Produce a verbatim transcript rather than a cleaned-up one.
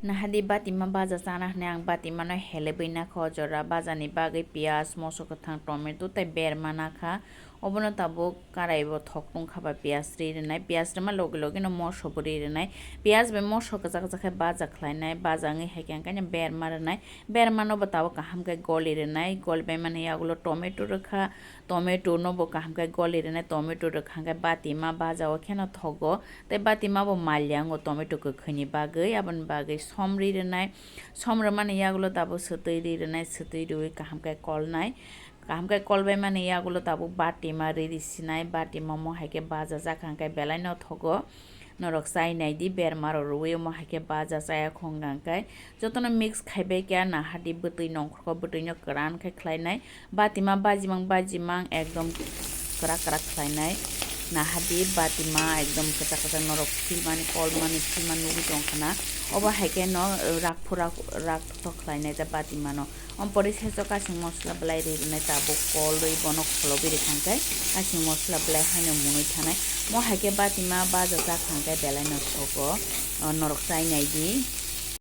Nahadi batima baja chana hwnwi ang batimano helebwi nakha o jora. Bajani bagwi piyaj, moso kwthang, tomato tei berma nakha. Obono tabuk karai bo thok tongkha ba piyaj ri rwnai. Piyaj rwma logi logi no moso bo ri rwnai. Piyaj bai moso kwchak kwchak khe baja khlainai. Baja wngwi hai khe ang khe berma rwnai. Berma no bo tabuk kaham khe goli rwnai. Goli bai mani yagulo tomato rwkha. Tomato no bo kaham khe goli rwnai. Tomato rwkha hwnkhe batima baja o kheno thogo. Tei batima bo malya wngo tomato kwkhwini bagwi, aboni bagwi som ri rwnai. Som rwmani yagulo tabuk swtwi ri rwnai, swtwi rwui kaham khe kolnai. Kaham khe kolbai mani yagulo tabuk batima ri ri sinai, batima omo hai khe baja jak hwnkhe belai no thogo. Norok chai nai di, berma rok rwui omo hai khe baja chaya khong hwnkhe. Jotono mix khaibai khe nahadi bwtwi nongkhorkho bwtwino kwran khe khlainai. Batima bajimang bajimang ekdom kwrak kwrak khlainai. Nahadi batima ekdom kwchak kwchak norok philmani, kolmani, philmani nugwi tongkha na. Obo hai khe no rak phurak rak thok khlainai ta batimano. Om pori sesok kasing mosla belai ri rwnai tabuk kolwi bono kholobwi rwkha hwnkhe kasing mosla belai haino mwnwi thanai. Mo hai khe batima baja jak hwnkhe belai no thogo. O norok chai nai di.